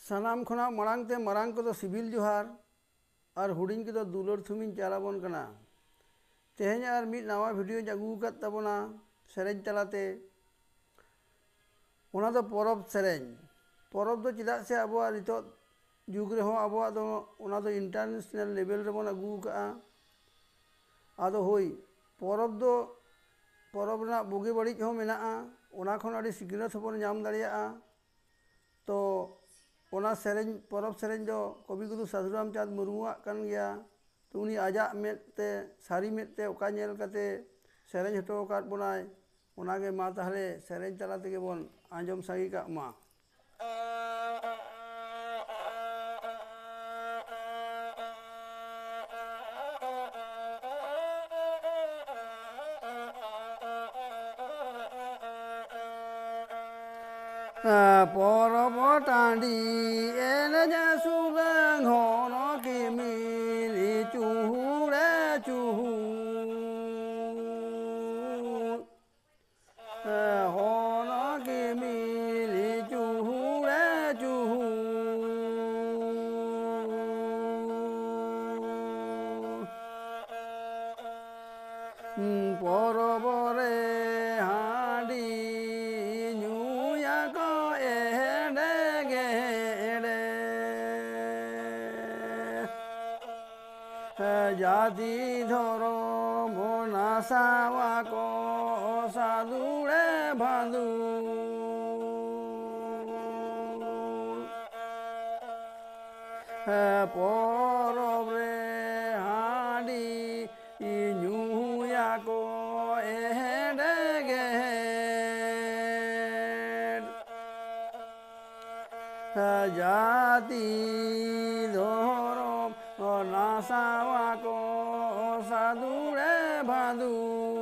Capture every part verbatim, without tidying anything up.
ᱥᱟᱱᱟᱢ ᱠᱷᱚᱱᱟᱜ ᱢᱟᱲᱟᱝ ᱛᱮ ᱢᱟᱨᱟᱝ ᱠᱚᱫᱚ ᱥᱤᱵᱤᱞ ᱡᱚᱦᱟᱨ ᱟᱨ ᱦᱩᱰᱤᱧ ᱠᱚᱫᱚ ᱫᱩᱞᱟᱹᱲ ᱛᱷᱩᱢᱤᱧ ᱪᱟᱞ ᱟᱵᱚᱱ ᱠᱟᱱᱟ᱾ ᱛᱮᱦᱮᱧ ᱟᱨ ᱢᱤᱫ ᱱᱟᱣᱟ ᱵᱷᱤᱰᱤᱭᱳᱧ ᱟᱹᱜᱩ ᱟᱠᱟᱫ ᱛᱟᱵᱚᱱᱟ ᱥᱮᱨᱮᱧ ᱛᱟᱞᱟᱛᱮ᱾ ᱚᱱᱟ ᱫᱚ ᱯᱚᱨᱚᱵᱽ ᱥᱮᱨᱮᱧ᱾ ᱯᱚᱨᱚᱵᱽ ᱫᱚ ᱪᱮᱫᱟᱜ ᱥᱮ ᱟᱵᱚᱣᱟᱜ ᱱᱤᱛᱚᱜ ᱡᱩᱜᱽ ᱨᱮᱦᱚᱸ ᱟᱵᱚᱣᱟᱜ ᱫᱚ ᱚᱱᱟ ᱫᱚ ᱤᱱᱴᱟᱨᱱᱮᱥᱱᱟᱞ ᱞᱮᱵᱮᱞ ᱨᱮᱵᱚᱱ ᱟᱹᱜᱩ ᱟᱠᱟᱫᱼᱟ᱾ ᱟᱫᱚ ᱦᱳᱭ, ᱯᱚᱨᱚᱵᱽ ᱫᱚ, ᱯᱚᱨᱚᱵᱽ ᱨᱮᱱᱟᱜ ᱵᱩᱜᱤ ᱵᱟᱹᱲᱤᱡ ᱦᱚᱸ ᱢᱮᱱᱟᱜᱼᱟ, ᱚᱱᱟ ᱠᱷᱚᱱ ᱟᱹᱰᱤ ᱥᱤᱠᱷᱱᱟᱹᱛ ᱦᱚᱸᱵᱚᱱ ᱧᱟᱢ ᱫᱟᱲᱮᱭᱟᱜᱼᱟ᱾ ᱛᱚ ᱚᱱᱟ ᱥᱮᱨᱮᱧ, ᱯᱚᱨᱚᱵᱽ ᱥᱮᱨᱮᱧ ᱫᱚ ᱠᱚᱵᱤ ᱜᱩᱨᱩ ᱥᱟᱹᱫᱷᱩ ᱨᱟᱢᱪᱟᱸᱫᱽ ᱢᱩᱨᱢᱩᱣᱟᱜ ᱠᱟᱱ ᱜᱮᱭᱟ᱾ ᱛᱚ ᱩᱱᱤ ᱟᱡᱟᱜ ᱢᱮᱫ ᱛᱮ, ᱥᱟᱹᱨᱤ ᱢᱮᱫ ᱛᱮ ᱚᱠᱟ ᱧᱮᱞ ᱠᱟᱛᱮ ᱥᱮᱨᱮᱧ ᱦᱚᱴᱚ ᱟᱠᱟᱫ ᱵᱚᱱᱟᱭ, ᱚᱱᱟᱜᱮ ᱢᱟ ᱛᱟᱦᱞᱮ ᱥᱮᱨᱮᱧ ᱛᱟᱞᱟ ᱛᱮᱜᱮ ᱵᱚᱱ ᱟᱸᱡᱚᱢ ᱥᱟᱸᱜᱮ ᱠᱟᱜ ᱢᱟ᱾ ᱯᱚᱨᱚᱵᱽ ᱴᱟᱺᱰᱤ ᱮᱱᱮᱡ ᱥᱩᱞᱟᱹᱝ ᱦᱚᱱᱚ ᱠᱤᱢᱤᱞ ᱪᱩᱦᱩᱲᱮ ᱪᱩᱦᱩᱲ᱾ ᱦᱚᱱᱚ ᱠᱤᱢᱤᱞ ᱪᱩᱦᱩᱲᱮ ᱪᱩᱦᱩᱲ᱾ ᱯᱚᱨᱚᱵᱽ ᱨᱮ ᱦᱟᱺᱰᱤ ᱧᱩᱭᱟᱠᱚ ᱮᱦᱮᱰᱮ ᱜᱮᱦᱮᱰᱮ᱾ ᱡᱟᱹᱛᱤ ᱫᱷᱚᱨᱚᱢ ᱱᱟᱥᱟᱣᱟᱠᱚ ᱥᱟᱹᱫᱩᱲᱮ ᱵᱷᱟᱹᱫᱩᱲ᱾ ᱯᱚᱨᱚᱵᱽ ᱨᱮ ᱦᱟᱺᱰᱤ ᱧᱩᱭᱟᱠᱚ ᱮᱦᱮᱰ ᱜᱮᱦᱮᱰ᱾ ᱡᱟᱹᱛᱤ ᱫᱷᱚᱨᱚᱢ ᱱᱟᱥᱟᱣᱟᱠᱚ ᱥᱟᱹᱫᱩᱲᱮ ᱵᱷᱟᱹᱫᱩᱲ᱾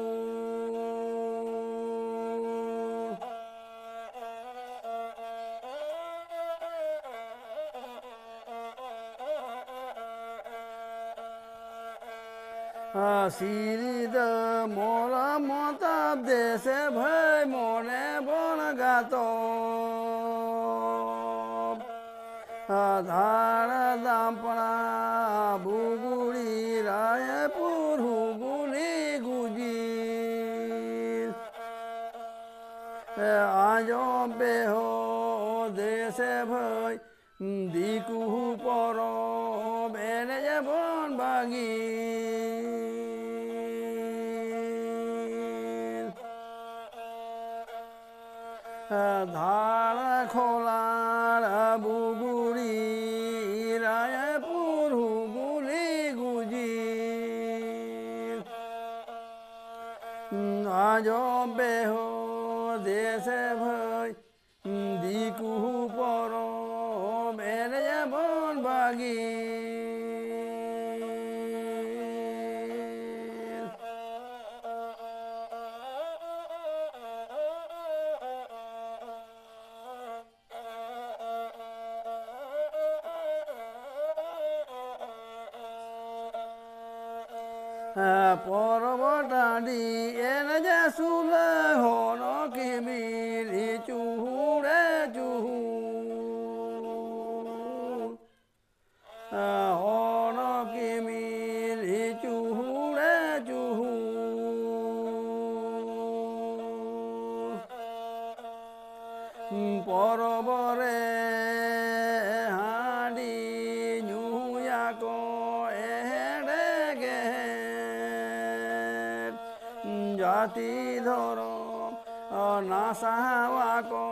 ᱥᱤᱨᱤᱫᱟᱹ ᱢᱚᱨᱚᱢ ᱢᱚᱛᱟᱵ ᱫᱮᱥᱮ ᱵᱷᱟᱹᱭ ᱢᱚᱱᱮ ᱵᱚᱱ ᱜᱟᱛᱚᱵ᱾ ᱫᱷᱟᱲ ᱫᱟᱢᱯᱲᱟ ᱵᱩᱜᱩᱲᱤ ᱨᱟᱭᱯᱩᱨ ᱦᱩᱜᱩᱞᱤ ᱜᱩᱡᱤᱞ᱾ ᱟᱸᱡᱚᱢ ᱯᱮ ᱦᱚ ᱫᱮᱥᱮ ᱵᱷᱟᱹᱭ, ᱫᱤᱠᱩ ᱯᱚᱨᱚᱵᱽ ᱮᱱᱮᱡ ᱵᱚᱱ ᱵᱟᱹᱜᱤ᱾ ᱫᱷᱟᱲ ᱠᱷᱚᱞᱟᱲ ᱵᱩᱜᱩᱲᱤ ᱨᱟᱭᱯᱩᱨ ᱦᱩᱜᱩᱞᱤ ᱜᱩᱡᱤ᱾ ᱟᱸᱡᱚᱢ ᱯᱮ ᱦᱳ ᱫᱮᱥᱮ ᱵᱷᱟᱹᱭ, ᱫᱤᱠᱩ ᱯᱚᱨᱚᱵᱽ ᱮᱱᱮᱡ ᱵᱚᱱ ᱵᱟᱹᱜᱤ᱾ ᱯᱚᱨᱚᱵᱽ ᱴᱟᱺᱰᱤ ᱮᱱᱮᱡ ᱥᱩᱞᱟᱹ ᱦᱚᱱᱚ ᱠᱤᱢᱤᱨ ᱪᱩᱦᱩᱲᱮ ᱪᱩᱦᱩᱲ᱾ ᱦᱚᱱᱚ ᱠᱤᱢᱤᱨ ᱪᱩᱦᱩᱲᱮ ᱪᱩᱦᱩᱲ᱾ ᱯᱚᱨᱚᱵᱽ ᱨᱮ ᱦᱟᱺᱰᱤ ᱧᱩᱭᱟᱠᱚ ᱮᱦᱮᱰ ᱜᱮᱦᱮᱰ᱾ ᱡᱟᱹᱛᱤ ᱫᱷᱚᱨᱚᱢ ᱱᱟᱥᱟᱣᱟᱠᱚ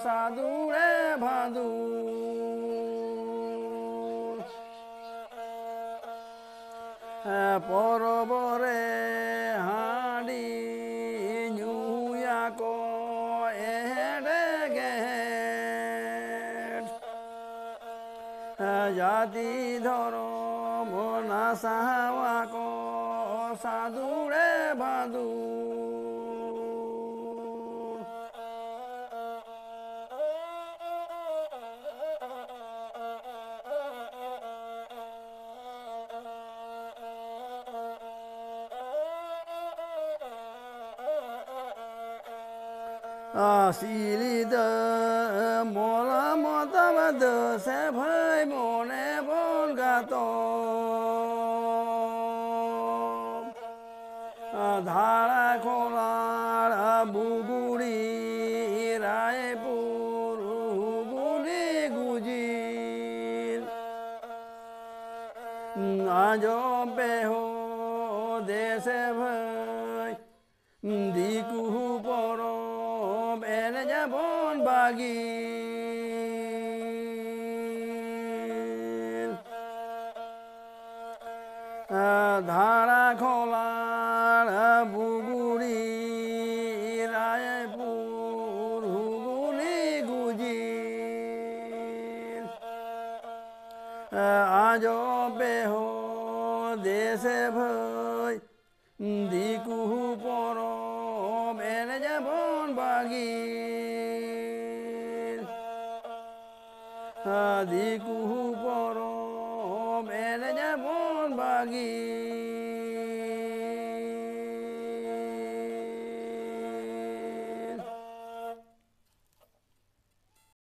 ᱥᱟᱹᱫᱩᱲᱮ ᱵᱷᱟᱹᱫᱩᱲ᱾ ᱯᱚᱨᱚᱵᱽ ᱨᱮ ᱦᱟᱺᱰᱤ ᱧᱩᱭᱟᱠᱚ ᱮᱦᱮᱰ ᱜᱮᱦᱮᱰ᱾ ᱡᱟᱹᱛᱤ ᱫᱷᱚᱨᱚᱢ ᱱᱟᱥᱟᱣᱟᱠᱚ ᱥᱟᱹᱫᱩᱲᱮ ᱵᱷᱟᱹᱫᱩᱲ᱾ ᱥᱤᱞᱤᱫᱟᱹ ᱢᱚᱞᱟ ᱢᱚᱛᱟᱢ ᱫᱮᱥᱮ ᱵᱷᱟᱹᱭ ᱢᱚᱱᱮ ᱵᱚᱱ ᱜᱟᱛᱚᱢ᱾ ᱫᱷᱟᱲᱟ ᱠᱷᱚᱞᱟᱲ ᱵᱩᱜᱩᱲᱤ ᱨᱟᱭᱯᱩᱨ ᱦᱩᱜᱩᱞᱤ ᱜᱩᱡᱤᱞ᱾ ᱟᱸᱡᱚᱢ ᱯᱮ ᱦᱳ ᱫᱮᱥᱮ ᱵᱷᱟᱹᱭ, ᱫᱤᱠᱩ ᱯᱚᱨᱚᱵᱽ ᱮᱱᱮᱡ ᱟᱵᱚᱱ ᱵᱟᱹᱜᱤ᱾ ᱫᱷᱟᱲᱟ ᱠᱷᱚᱞᱟᱲ ᱵᱩᱜᱩᱲᱤ ᱨᱟᱭᱯᱩᱨ ᱦᱩᱜᱩᱞᱤ ᱜᱩᱡᱤᱞ᱾ ᱟᱸᱡᱚᱢ ᱯᱮ ᱦᱳ ᱫᱮᱥᱮ ᱵᱷᱟᱹᱭ, ᱫᱤᱠᱩ ᱯᱚᱨᱚᱵᱽ ᱮᱱᱮᱡ ᱟᱵᱚᱱ ᱵᱟᱹᱜᱤ᱾ ᱫᱤᱠᱩ ᱯᱚᱨᱚᱵᱽ ᱮᱱᱮᱡ ᱟᱵᱚᱱ ᱵᱟᱹᱜᱤ᱾